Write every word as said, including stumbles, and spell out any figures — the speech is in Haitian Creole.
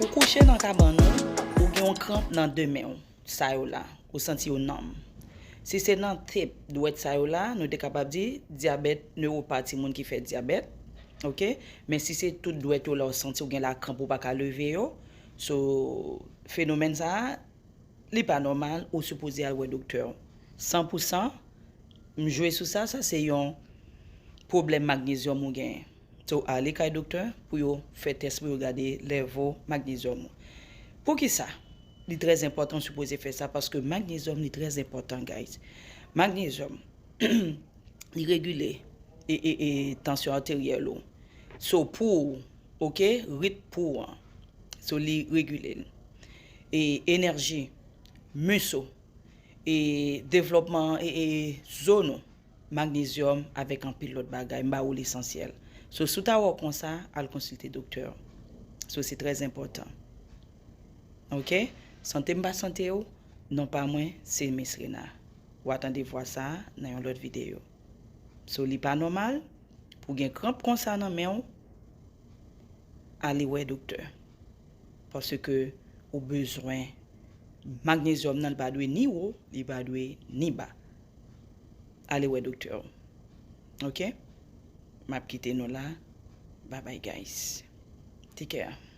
Ou kouche nan kabann ou, ou gen yon kranp nan de men w, sa yo la, ou santi yo nanm. Si se nan tep dwèt sa yo la, nou te kapab di dyabèt newopati, moun ki fè dyabèt, oke? Men si se tout dwèt yo la, ou santi ou gen lakranp, ou pa ka leve yo, so, fenomèn sa a, li pa nòmal, ou sipoze al wè doktè w. San pou san, m jwe sou sa, sa se yon pwoblèm magnezyòm ou genyen. So, ale kay doktè pou yo fè tès, pou yo gade level magnezyòm ou. Poukisa? Li trè enpòtan, ou sipoze fè sa, paske magnezyòm, li trè enpòtan, guys. Magnezyòm, li regile e, e, e tansyon ateryèl ou. So, pou ou, oke, rit pou ou an. So, li regile l. E enèji, mis ou, e devlòpman, e, e zo nou, magnezyòm avèk anpil lòt bagay. M ba ou lesansyèl. So, si w ta wè w konsa, al konsilte doktè w. So, se trè enpòtan. Oke? Sante m pa sante w, non pa mwen, se Miss Rena. W a tande vwa sa a nan yon lòt videyo. So, li pa nòmal pou gen kranp konsa nan men w, ale wè doktè. Paske ou bezwen magnezyòm nan, li pa dwe ni wo, li pa dwe ni ba. Ale wè doktè w. Oke? M ap kite nou la. Bye bye, guys. Take care.